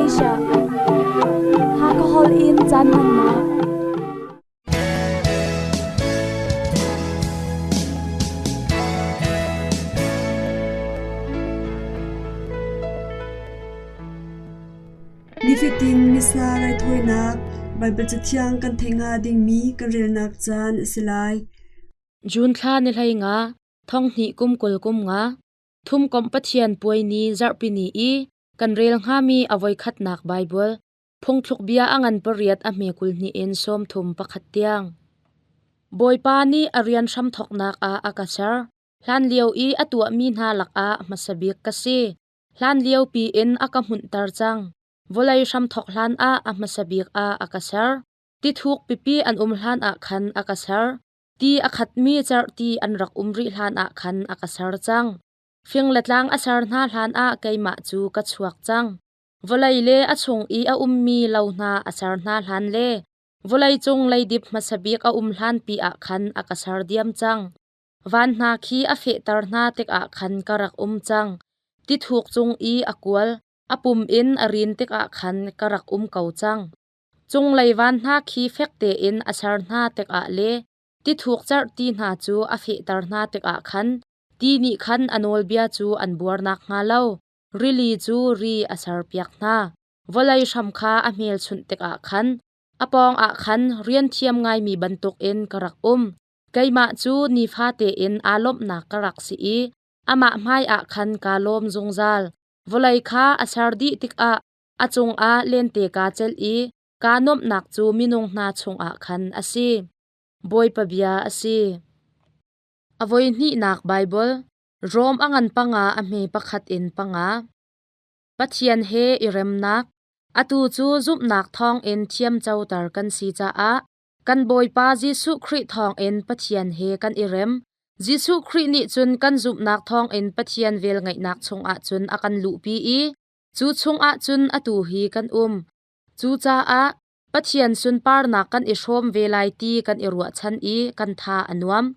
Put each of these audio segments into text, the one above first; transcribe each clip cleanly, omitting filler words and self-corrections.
Asia. Hakha holh in caan hmannak. Nifatin Missa raithawinak Baibal Cathiang kan theih hnga dingmi kan relnak caan a si lai. June thla ni 15, thonghnih kum 20 kum nga, Thumkomh Pathian puai ni zarhpi ni i kan rel hngami a voikhatnak Baibal phungthluk bia a ngan pariat a hme 21 in 31 tiang. Bawipa nih a rian hramthawknak ah a ka ser. Hlanlio i a tuahmi hna lakah hmasa bik ka si. Hlanlio piin a ka hmunhter cang. Vawlei hramthawk hlanah a hmasa bik ah a ka ser. Tithuk pipi an um hlanah khan a ka ser. Ti a khatmi cerhti an rak um rih hlanah khan a ka ser cang. Fing le tlang a ser hna hlanah keimah cu ka chuak cang. Vawlei le a chung i a ummi lo hna a ser hna hlan le vawleicung leidip hmasa bik a um hlanpi ah khan a ka ser diam cang. Van hna khi a fehter hna tikah khan ka rak um cang. Tithuk cung i a kual, a pum in a rin tikah khan ka rak um ko cang. Cunglei van hna khi fek tein a ser hna tikah le tithuk cerhti hna cu a fehter hna tikah khan ti nih khan a nawlbia cu an buar nakhnga lo rili cu ri a serpiak hna. Vawlei hram kha a hmelchunh tikah khan a pawngah khan rian thiam ngaimi bantukin ka rak um. Keimah cu nifate in aa lawmhnak ka rak si i amah hmaiah khan kaa lawm zungzal. Vawlei kha a ser dih tikah a cungah lente kaa celh i kaa nuamhnak cu minung hna chungah khan a si. Bawipa bia a si. A voihnihnak Baibal, Rom a ngan panga a hme pakhat in panga. Pathian he i remnak. Atu cu zumhnak thawngin thiamcoter kan si caah kan Bawipa Jesuh Khrih thawngin Pathian he kan i rem. Jesuh Khrih nih cun kan zumhnak thawngin Pathian velngeihnak chungah cun a kan luhpi i cu chungah cun atu hi kan um. Cucaah Pathian sunparnak kan i hrawm ve lai ti kan i ruahchan i kan tha a nuam.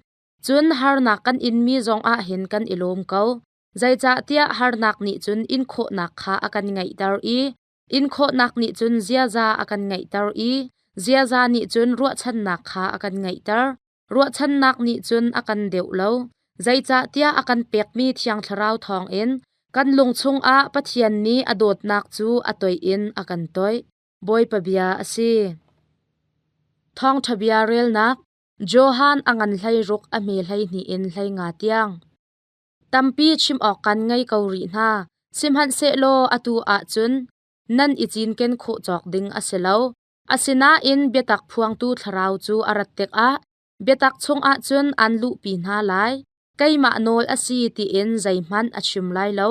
Cun harnak kan inmi zongah hin kan i lawm ko. Zeicahtiah harnak nih cun inkhawhnak kha a kan ngeihter i inkhawhnak nih cun ziaza a kan ngeihter i ziaza nih cun ruahchannak kha a kan ngeihter. Ruahchannak nih cun a kan deuh lo, zeicahtiah a kan pekmi Thiang Thlarau thawngin kan lung chungah Pathian nih a dawtnak cu a toih in a kan toih. Bawipa bia a si. Thawngṭha bia relnak Johan a ngan 16 a hme 12 in 15 tiang. Tampi chim awk kan ngei ko rih hna, sihmanhsehlaw atu ah cun nan i cinken khawh cawk ding a si lo. Asinain biatak phuangtu thlarau cu a rat tikah biatak chungah cun an luhpi hna lai. Keimah nawl a si tiin zeihmanh a chim lai lo.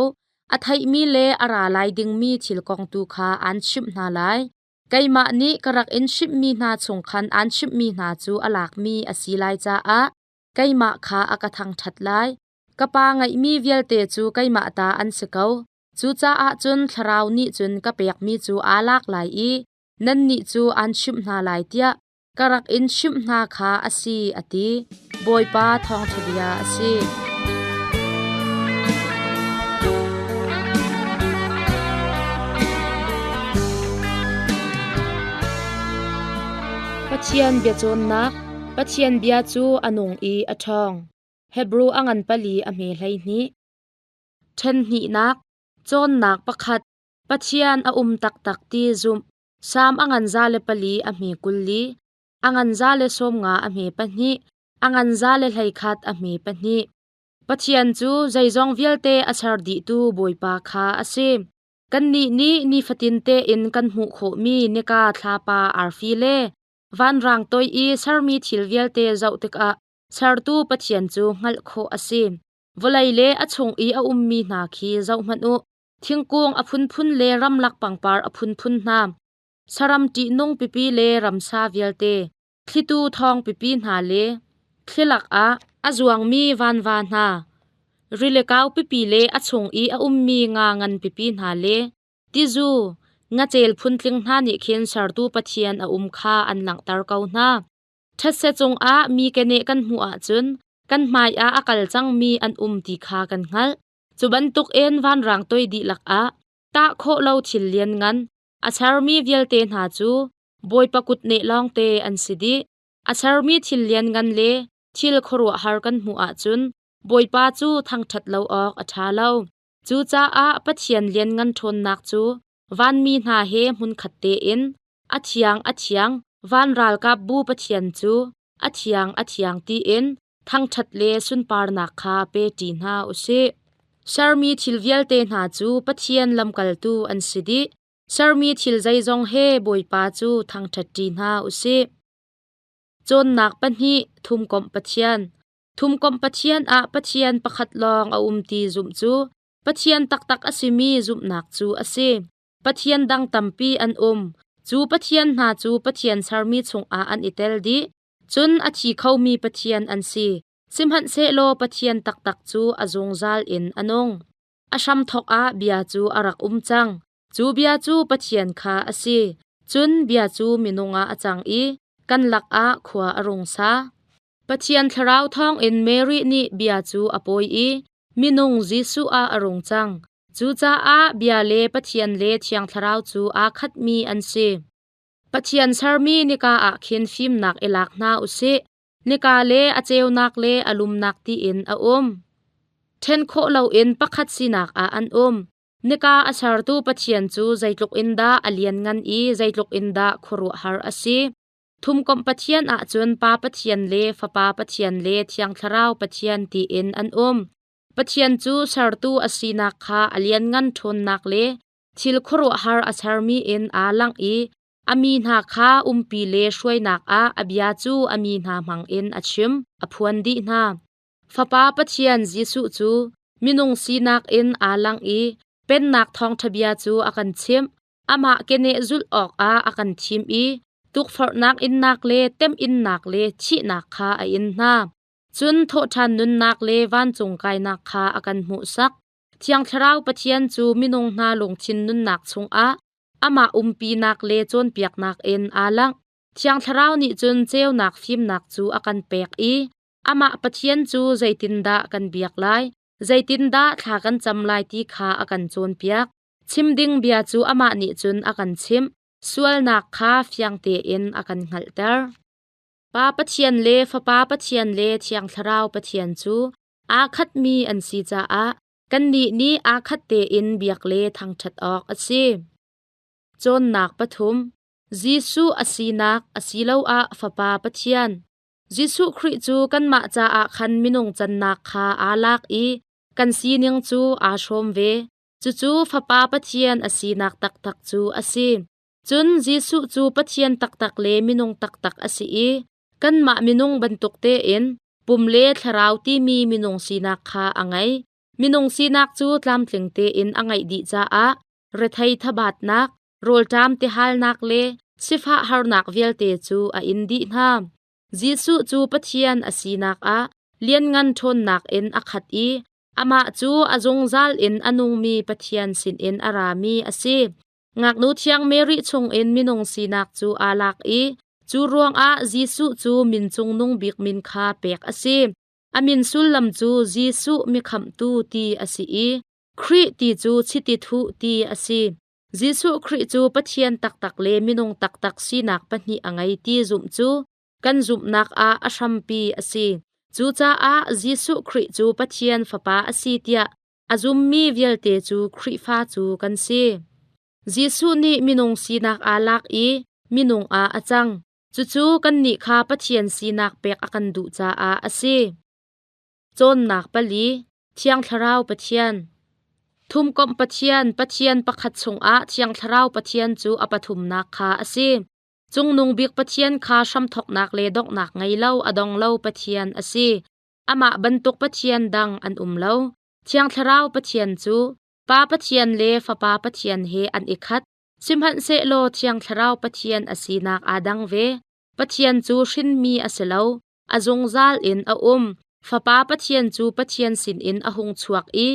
A theihmi le a ra lai dingmi thil kong tu kha aan chimh hna lai. Keimah nih ka rak in chimhmi hna chung khan aan chimhmi hna cu a lakmi a si lai caah keimah kha a ka thangṭhat lai. Ka Pa ngeihmi vialte cu keimah ta an si ko. Cucaah cun Thlarau nih cun ka pekmi cu aa lak lai i nannih cu aan chimh hna lai tiah ka rak in chimh hna kha a si, a ti. Bawipa thawngṭha bia a si. Pathian biacawnnak Pathian bia cu a nung i a ṭhawng. Hebru a ngan pali a hme 12. Ṭhen hnihnak, cawnnak pakhat, Pathian a um taktak ti zumh. Salm a ngan 104 a hme 20, a ngan 150 a hme pahnih, a ngan 111 a hme pahnih. Pathian cu zeizong vialte a ser dihtu Bawipa kha a si. Kannih nih nifatin tein kan hmuh khawhmi nika, thlapa, arfi le vanrang toi i sermi thil vialte zoh tikah sertu Pathian cu hngalh khawh a si. Vawlei le a chung i a ummi hna khi zohhmanh u. Thingkung a phunphun le ramlak pangpar a phunphun hna, saram ṭihnung pipi le ramsa vialte, thlitu thawng pipi hna le thlilak ah a zuangmi vanva hna, rili kau pipi le a chung i a ummi nga ngan pipi hna le tizu, ngacel phuntling hna nih khin sertu Pathian a um kha an langhter ko hna. Thetse cungah mi keneh kan hmuh ahcun kan hmaiah a kal cangmi an um ti kha kan hngalh. Cu bantukin vanrang toi dihlak ah tah khawh lo thil lianngan, A sermi vialte hna cu Bawipa kutneh lawngte an si dih. A sermi thil lianngan le thil khuaruahhar kan hmuh ahcun Bawipa cu thangṭhat lo awk a ṭha lo. Cucaah Pathian lianngan ṭhawnnak cu vanmi hna he hmunkhat tein a thiang a thiang van ralkapbu Pathian cu a thiang a thiang tiin thangṭhat le sunparnak kha pe ṭi hna u sih. Sermi thil vialte hna cu Pathian lamkaltu an si dih. Sermi thil zeizong he Bawipa cu thangṭhat ṭi hna u sih. Cawnnak pahnih Thumkomh Pathian Thumkomh Pathian ah Pathian pakhat lawng a um ti zumh cu Pathian taktak a simi zumhnak cu a si. Pathian dang tampi an um. Cu Pathian hna cu Pathian sermi chungah an i tel dih. Cun a thi khomi Pathian an si. Sihmanhsehlaw Pathian taktak cu a zungzal in a nung. A hramthawk ah bia cu a rak um cang. Cu bia cu Pathian kha a si. Cun bia cu minung ah a cang i kan lakah khua a rung sa. Pathian thlarau thawngin Mary nih bia cu a pawi i minung Jesuh ah a rung cang. Cucaah bia le Pathian le Thiang Thlarau cu aa khatmi an si. Pathian sermi nika ah khin fimnak i lak hna u sih. Nika le a ceunak le a lumnak tiin a um. Ṭhen khawh loin pakhat sinak ah an um. Nika a sertu Pathian cu zeitluk in dah a lianngan i zeitluk in dah khuaruahhar a si. Thumkomh Pathian ahcun Pa Pathian le Fapa Pathian le Thiang Thlarau Pathian tiin an um. Pathian cu sertu a sinak kha a lianngan ṭhawnnak le thil khuaruahhar a sermi in aa langh i a mi hna kha umpi le hruainak ah a bia cu a mi hna hmangin a chim, a phuan dih hna. Fapa Pathian Jesuh cu minung sinak in aa langh i Pennak thawngṭha bia cu a kan chimh. Amah keneh zulh awkah a kan thim i tukforhnak innak le temhinnak le thihnak kha a in hna. Cun thawhṭhan nunnak le vancung kainak kha a kan hmuhsak. Thiang Thlarau Pathian cu minung hna lungthin nunnak chungah amah umpinak le cawnpiaknak in aa langh. Thiang Thlarau nih cun ceunak fimnak cu a kan pek i amah Pathian cu zeitindah kan biak lai, zeitindah thla kan cam lai ti kha a kan cawnpiak. Chim ding bia cu amah nih cun a kan chimh, sualnak kha fiang tein a kan hngalhter. Pa Pathian le Fapa Pathian le Thiang Thlarau Pathian cu aa khatmi an si caah kannih nih aa khat tein biak le thangṭhat awk a si. Cawnnak pathum Jesuh a sinak asiloah Fapa Pathian. Jesuh Khrih cu kanmah caah khan minung cannak kha aa lak i kan sining cu aa hrawm ve. Cucu Fapa Pathian a sinak taktak cu a si. Cun Jesuh cu Pathian taktak le minung taktak a si i kanmah minung bantuk tein pum le thlarau timi minung sinak kha a ngei. Minung sinak cu tlamtling tein a ngeih dih caah rethei thabatnak, rawlṭam tihalnak le sifah harnak vialte cu a in dih hna. Jesuh cu Pathian a sinak ah lianngan ṭhawnnak in a khat i amah cu a zungzal in a nungmi Pathian sinin a rami a si. Ngaknu thiang Mary chungin minung sinak cu aa lak i cu ruangah Jesuh cu min cungnung bik min kha pek a si. A min sullam cu Jesuh mikhamhtu ti a si i Khrih ti cu chiti thuh ti a si. Jesuh Khrih cu Pathian taktak le minung taktak sinak pahnih a ngei ti zumh cu kan zumhnak ah a hrampi a si. Cucaah Jesuh Khrih cu Pathian Fapa a si tiah A zummi vialte cu Khrihfa cu kan si. Jesuh nih minung sinak aa lak i minung ah a cang. Cucu kannih kha Pathian sinak pek a kan duh caah a si. Cawnnak pali Thiang Thlarau Pathian Thumkomh Pathian Pathian pakhat chungah Thiang Thlarau Pathian cu a pathumnak kha a si. Cungnung bik Pathian kha hramthawknak le donghnak ngei lo a dong lo Pathian a si. Amah bantuk Pathian dang an um lo. Thiang Thlarau Pathian cu Pa Pathian le Fapa Pathian he an i khat. Sihmanhsehlaw Thiang Thlarau Pathian a sinak aa dang ve. Pathian cu hrinmi a si lo, a zungzal in a um. Fapa Pathian cu Pathian sinin a hung chuak i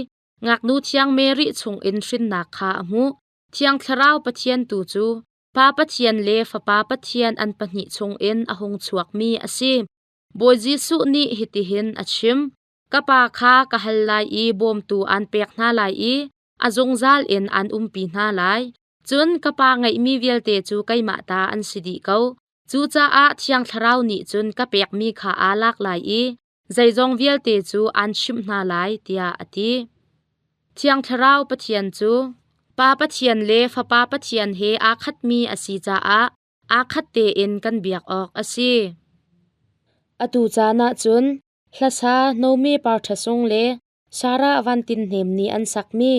ngaknu thiang Mary chungin hrinnak kha a hmuh. Thiang Thlarau Pathian tu cu Pa Pathian le Fapa Pathian an pahnih chungin a hung chuakmi a si. Bawi Jesuh nih hitihin a chim: Ka Pa kha ka hal lai i bawmtu aan pek hna lai i a zungzal in aan umpi hna lai. Cun ka Pa ngeihmi vialte cu keimah ta an si dih ko. Cucaah Thiang Thlarau nih cun ka pekmi kha aa lak lai i zeizong vialte cu aan chimh hna lai, tiah a ti. Thiang Thlarau Pathian cu Pa Pathian le Fapa Pathian he aa khatmi a si caah aa khat tein kan biak awk a si. Atu caan ah cun hlasa Nomi Parṭhasung le Sarah Van Tin Hnem nih an sakmi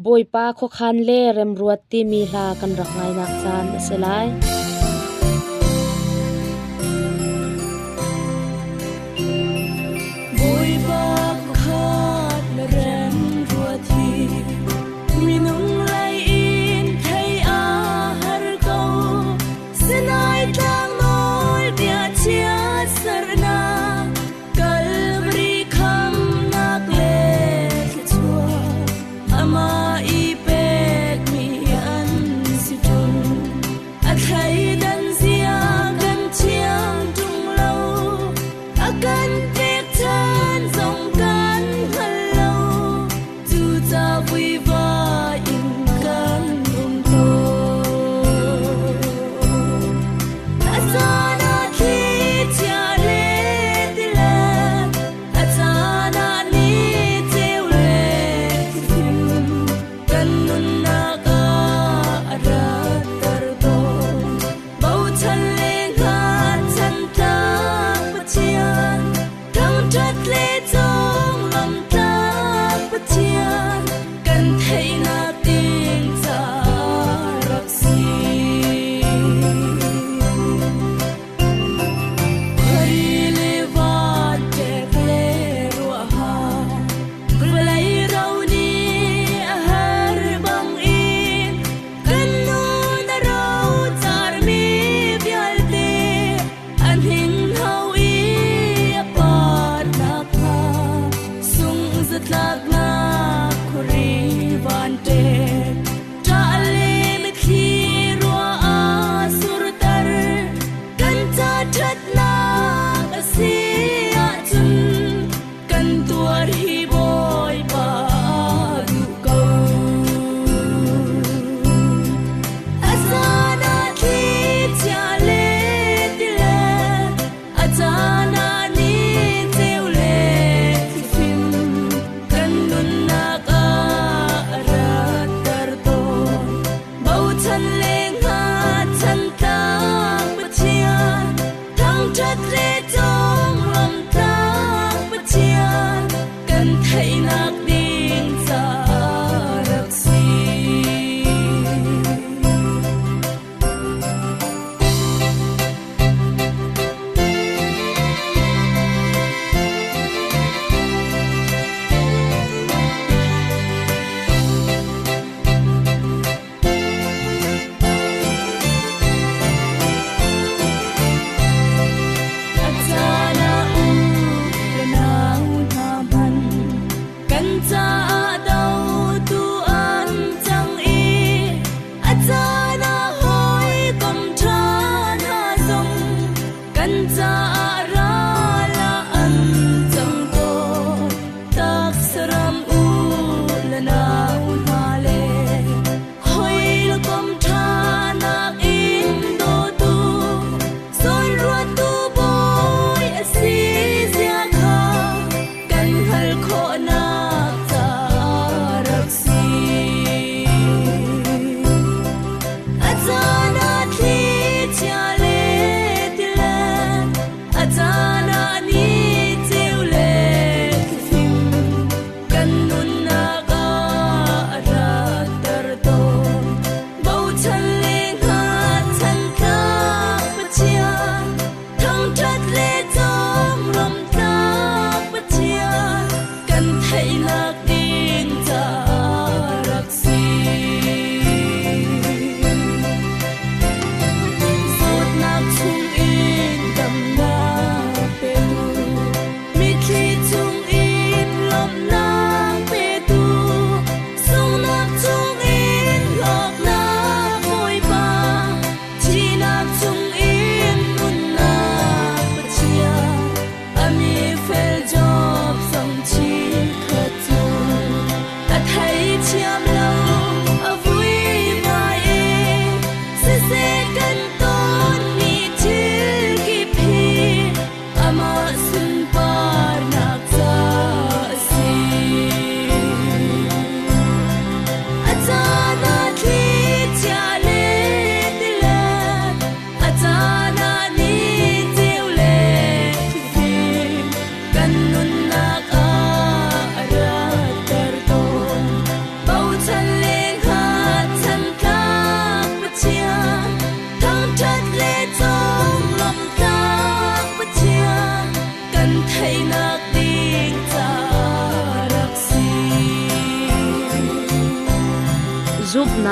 Bawipa khuakhan le remruat timi hla kan rak ngainak caan a si lai. Bawipa khuakhan le remruat hi minung lei in thei a har ko. Sinai tlang nawl bia chia sernak Kalvari khamnak le thluachuah amah i pekmi an si ṭung. A thlei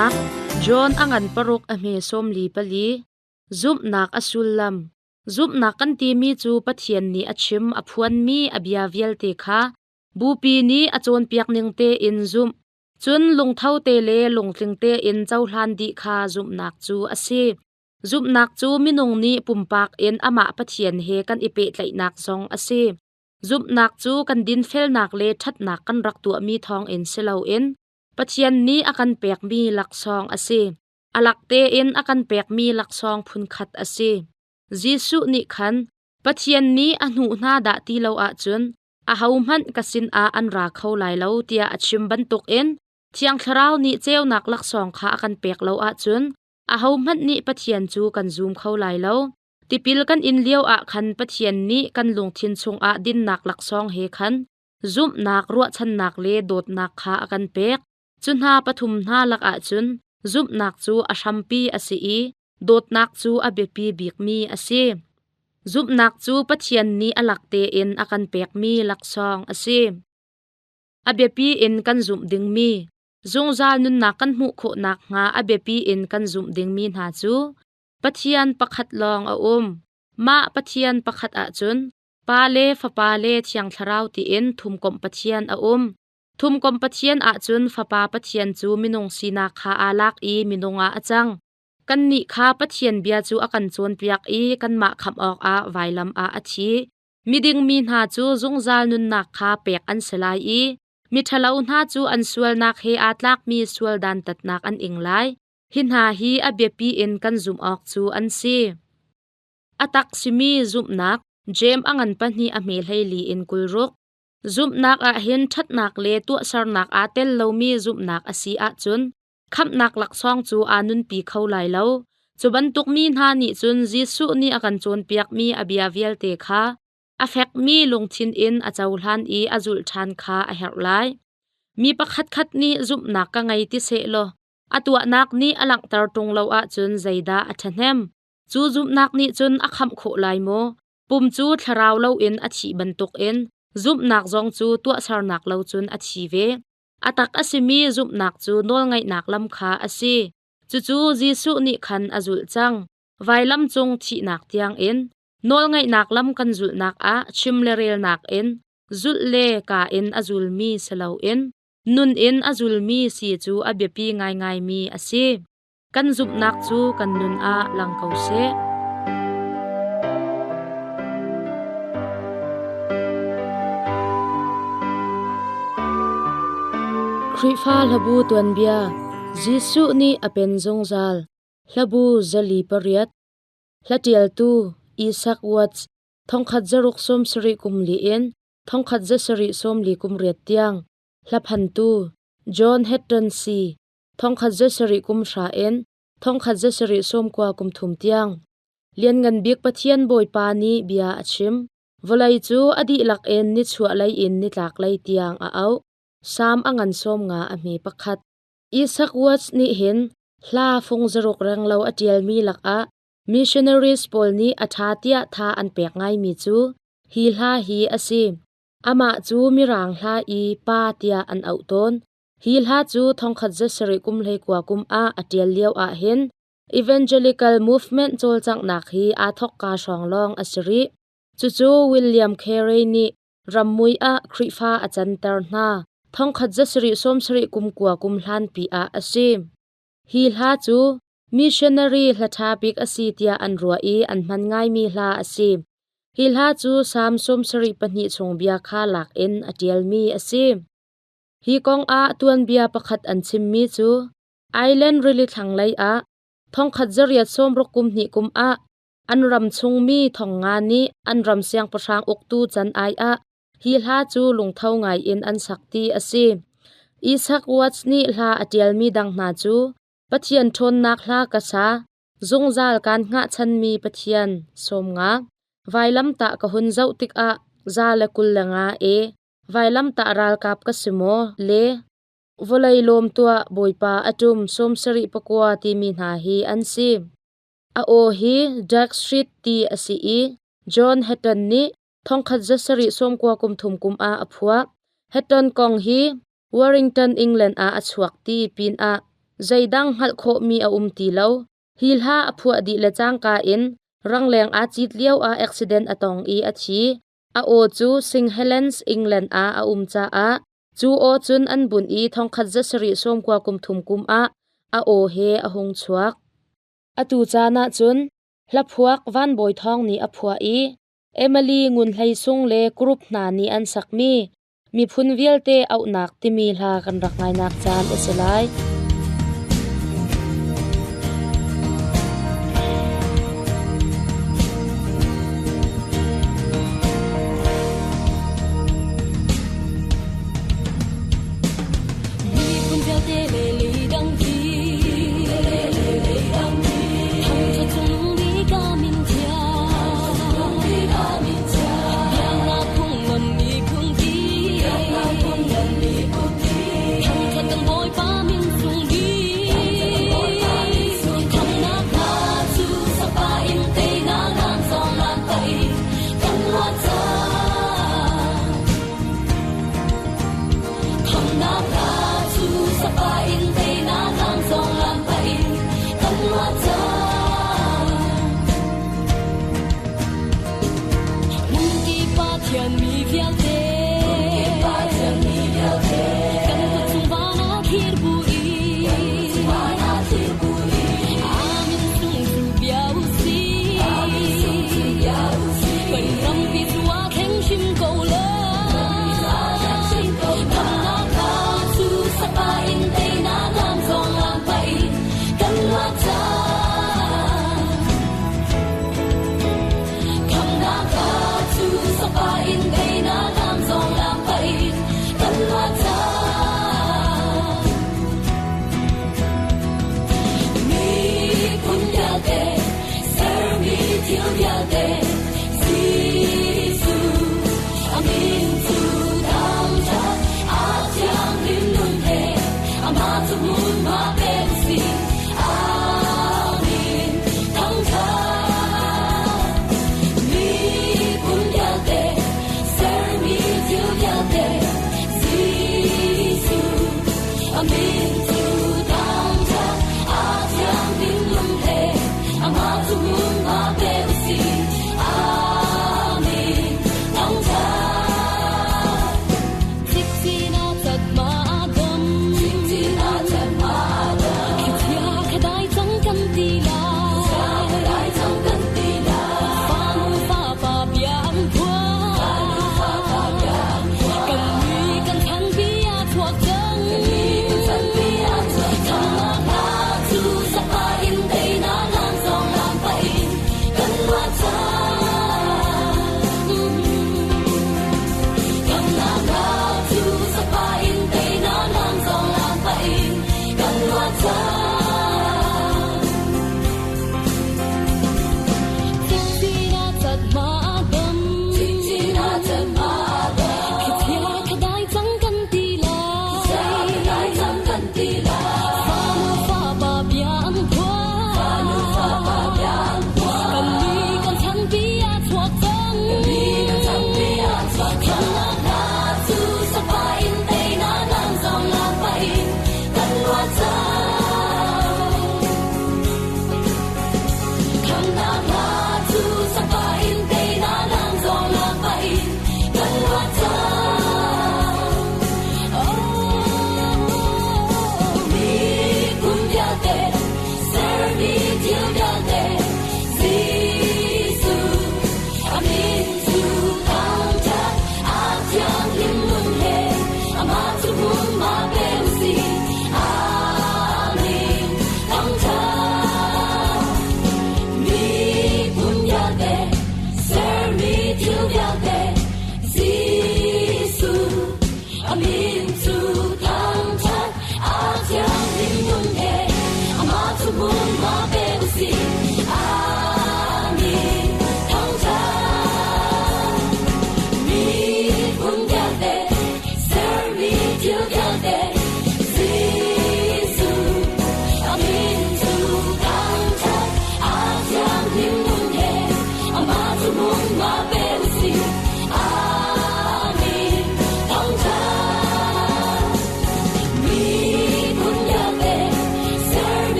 Zumhnak John a ngan paruk a hme 44. Zumhnak a sullam Zumhnak kan timi cu Pathian nih a chim a phuanmi a bia vialte kha Bupi nih a cawnpiak ning tein zumh, cun lungtho te le lungtling tein cohlan dih kha zumhnak cu a si. Zumhnak cu minung nih pumpak in amah Pathian he kan i pehtlaihnak zong a si. Zumhnak cu kan dinfelnak le ṭhatnak kan rak tuahmi thawngin si loin Pathian nih a kan pekmi laksawng a si. A lak tein a kan pekmi laksawng phunkhat a si. Jesuh nih khan Pathian nih a hnuh hna dah ti lo ahcun ahohmanh ka sinah an ra kho lai lo tiah a chim bantukin Thiang Thlarau nih ceunak laksawng kha a kan pek lo ahcun ahohmanh nih Pathian cu kan zum kho lai lo. Tipil kan in lio ah khan Pathian nih kan lungthin chungah dinnak laksawng he khan zumhnak, ruahchannak le dawtnak kha a kan pek. Cu hna pathum hna lakah cun zumhnak cu a hrampi a si i dawtnak cu a biapi bikmi a si. Zumhnak cu Pathian nih a lak tein a kan pekmi laksawng a si. A biapi in kan zumh dingmi, zungzal nunnak kan hmuh khawh nakhnga a biapi in kan zumh dingmi hna cu Pathian pakhat lawng a um. Mah Pathian pakhat ahcun Pa le Fapa le Thiang Thlarau tiin thumkomh Pathian a um. Thumkomh Pathian ahcun Fapa Pathian cu minung sinak kha aa lak i minung ah a cang. Kannih kha Pathian bia cu a kan cawnpiak i kanmah khamh awkah vailam ah a thi. Miding mi hna cu zungzal nunnak kha pek an si lai i miṭhalo hna cu an sualnak he aa tlakmi sual dantatnak an ing lai. Hi hna hi a biapi in kan zumh awk cu an si. A tak simi zumhnak Jeim a ngan pahnih a hme 14 in 26. Zumhnak ah hin ṭhatnak le tuahsernak aa tel lomi zumhnak a si ahcun khamhnak laksawng cu aa nunpi kho lai lo. Cu bantuk mi hna nih cun Jesuh nih a kan cawnpiakmi a bia vialte kha a fekmi lungthin in a cohlan i a zulh ṭhan kha a herh lai. Mi pakhatkhat nih zumhnak ka ngei ti sehlaw a tuahnak nih a langhter ṭung lo ahcun zeidah a ṭhahnem? Cu zumhnak nih cun a khamh khawh lai maw? Pum cu thlarau loin a thih bantukin zumhnak zong cu tuahsernak lo cun a thi ve. A tak a simi zumhnak cu nawlngaihnak lam kha a si. Cucu Jesuh nih khan a zulh cang. Vailam cung thihnak tiangin nawlngaihnak lam kan zulhnak ah chim le relnak in zulh le ka in a zulmi si loin nun in a zulmi si cu a biapi ngaingaimi a si. Kan zumhnak cu kan nun ah lang ko seh. Khrihfa hlabu tuanbia Jesuh nih a pen zungzal Hlabu 48 Hlatialtu Isaac Watts 1670 kum li in 1740 kum riat tiang Hlaphantu John Hatton C. 1700 kum hra in 1790 kum thum tiang Lianngan Bik Pathian Bawipa nih bia a chim. Vawlei cu a dihlak in nichuahlei in nitlaklei tiang a auh. Salm a ngan 50 a hme pakhat. Isaac Watts nih hin hla fung zaruk renglo a ṭialmi lakah missionaries pawl nih a ṭha tiah tha an pek ngaimi cu hi hla hi a si. Amah cu Mirang hla i pa tiah an auh tawn. Hi hla cu 1719 kum kum ah a ṭial lio ahhin Evangelical movement cawlcanghnak hi aa thawkka hrawng lawng a si rih. Cucu William Carey nih rammui ah Khrihfa a canter hna. 1770 kum kua kum hlanpi ah a si. Hi hla cu missionary hla ṭha bik a si tiah an ruah i an hman ngaimi hla a si. Hi hla cu Salm 72 chung bia kha lak in a ṭialmi a si. Hi kong ah tuanbia pakhat an chimmi cu Ireland rili thlanglei ah 1862 kum hnih kum ah an ram chungmi thongnga nih an ram siangpahrang uktu can ai ah hi hla cu lungtho ngai in an sak ti a si. Isaac Watts nih hla a ṭialmi dang hna cu Pathian ṭhawnnak hla ka sa, zungzal kaan hngahchanmi Pathian, 50, vailamtah ka hun zoh tikah 125 e, Vailamtah ralkap ka si maw? Le vawlei lawm tuah Bawipa a ṭum 74 timi hna hi an si. A aw hi Jack Street ti a si i John Hatton nih 1790 kum thum kum ah a phuah. Hatton kong hi Warrington, England ah a chuak ti pinah Zeidang hngalh khawhmi a um ti lo. Hi hla a phuah dih le cangka in rangleng aa cit lio ah accident a tong i a thi. A aw cu St. Helens, England ah a um caah cu aw cun an bunh i 1793 kum ah a aw he a hung chuak. Atu caan ahcun hlaphuak Van Bawi Thawng nih a phuah i Emily Ngun Hlei Sung le group hna nih an sakmi Miphun vialte auhnak timi hla kan rak ngainak caan a si lai. Miphun vialte le leidang hi thangṭhat cung bik a min thiang biaknak phunglam miphun ki thangṭhat kan Bawipa min sung.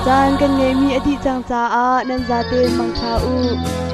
Caan kan ngeihmi a dih cang caah nan zate mangṭha u.